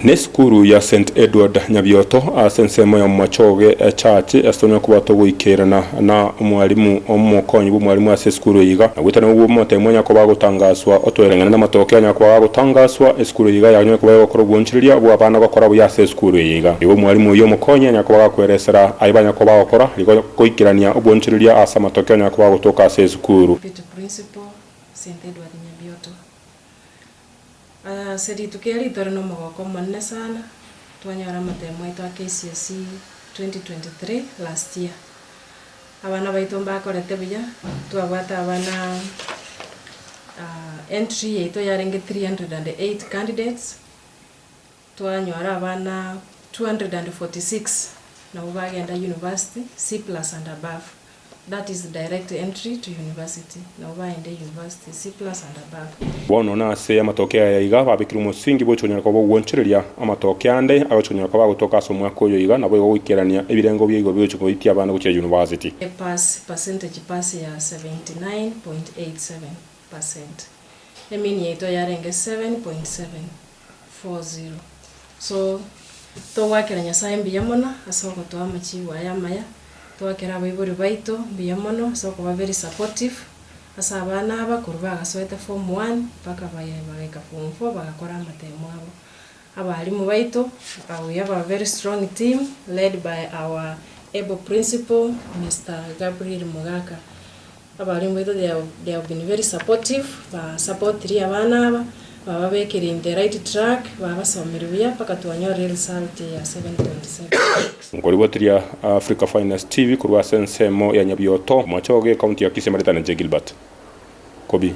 Nesukuru ya St Edward Nyabioto ase ensemo ya Machoge Church ase tonya koba togoikerana na omwalimu omokonyi bw'omwalimu ase esukuru eye iga. Na goetania obwo omotemu anya koba agotangaswa otoereng'ane namatoke anya koba agotangaswa esukuru eye iga yanyare koba egokora obwoonchoreria bw'abana gokora buya ase esukuru eye iga. Igo omwalimu oyio omokonyi anya koba gakweresera aye banya koba bagokora rigo goikerania obwoonchoreria ase amatoke anya koba agotoka ase esukuru. Deputy Principal, St Edward Nyabioto. Ase rituko eri tore nomogoko omonene sana, twanyora amatemo aito a KCSE 2023 last year. Abana baito mbakorete buya, twabwate abana entry yaito yarenge 308 candidates, twanyora abana 246 nabwo bagenda university, C plus and above. That is direct entry to university, nabo baende university, C plus and above. Bono nase amatoke aya iga babekire omosingi bw'ochonyora koba ogwonchoreria amatoke ande agochonyora koba agotoka ase omwaka oyo iga naboigo goikerania ebirengo bia igoro bigochia goitia abana gochia university. A pass percentage pass ya 79.87 percent. E mean yaito yarenge 7.740. So, togoakera Nyasaye mbuya mono ase ogotoa amachibu aya amaya, toakere abaibori baito mbuya mono ase okoba very supportive ase abana aba korwa bagasoete form one mpaka bagaika form four bagakora amatemo abo. Abalimu baito, we have a very strong team led by our able principal Mister Gabriel Mogaka. Abalimu baito they have, they have been very supportive, ba supportiri abana aba, bababekire in the right track, babasomirie buya mpaka twanyorire result ya 7.7. Nkoribotiria Africa Finest TV korwa ase ensemo ya Nyabioto, Machoge, Ekaunti ya Kisii, Maritana J. Gilbert Kobi.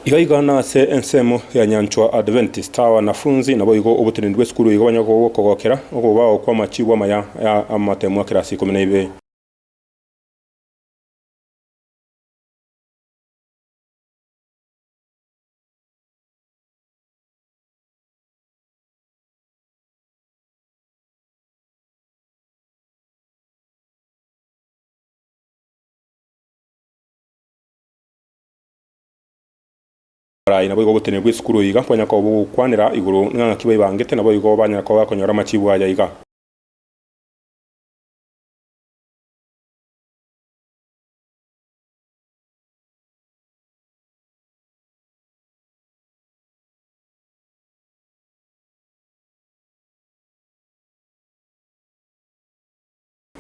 Iga iga nase ensemo ya Nyanchwa Adventist abanafunzi naboigo oboteneneri bw'esukuru igo banyare kogokera okobao kw'amachibu amaya ya amatemo a kerasi ikomi na ibere. Aye naboigo oboteneneri bw'esukuru iga kwanya koba bogokwanera igoro ng'a ng'aki baibangete, naboigo banyara koba bakonyora amachibu aya iga.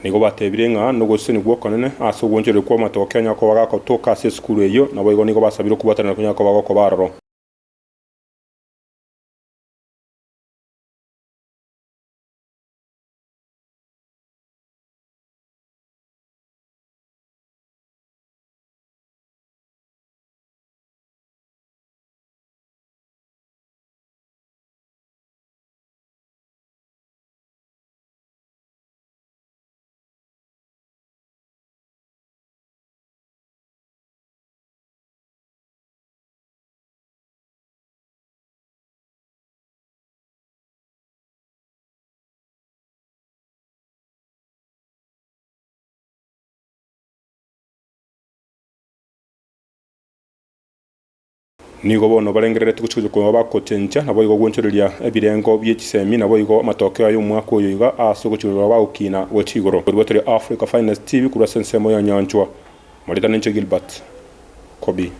Nigo batebire ng'a nogosesenigwa okonene ase ogwonchoreria kw'amatoke anyare koba gagotoka ase esukuru eyio, naboigo nigo basabire okobwatanera konyare koba gokoba aroro. Nigo bono barengereretie gochia koba bagochencha, naboigo gwenchoreria ebirengo bie chisemi, naboigo amatokeo ay'omwaka oyo iga ase ogochia koba bagokina gochia igoro. Korwa tore Africa Finest TV korwa ase ensemo ya Nyanchwa, Maritha ninche Gilbert Kobi.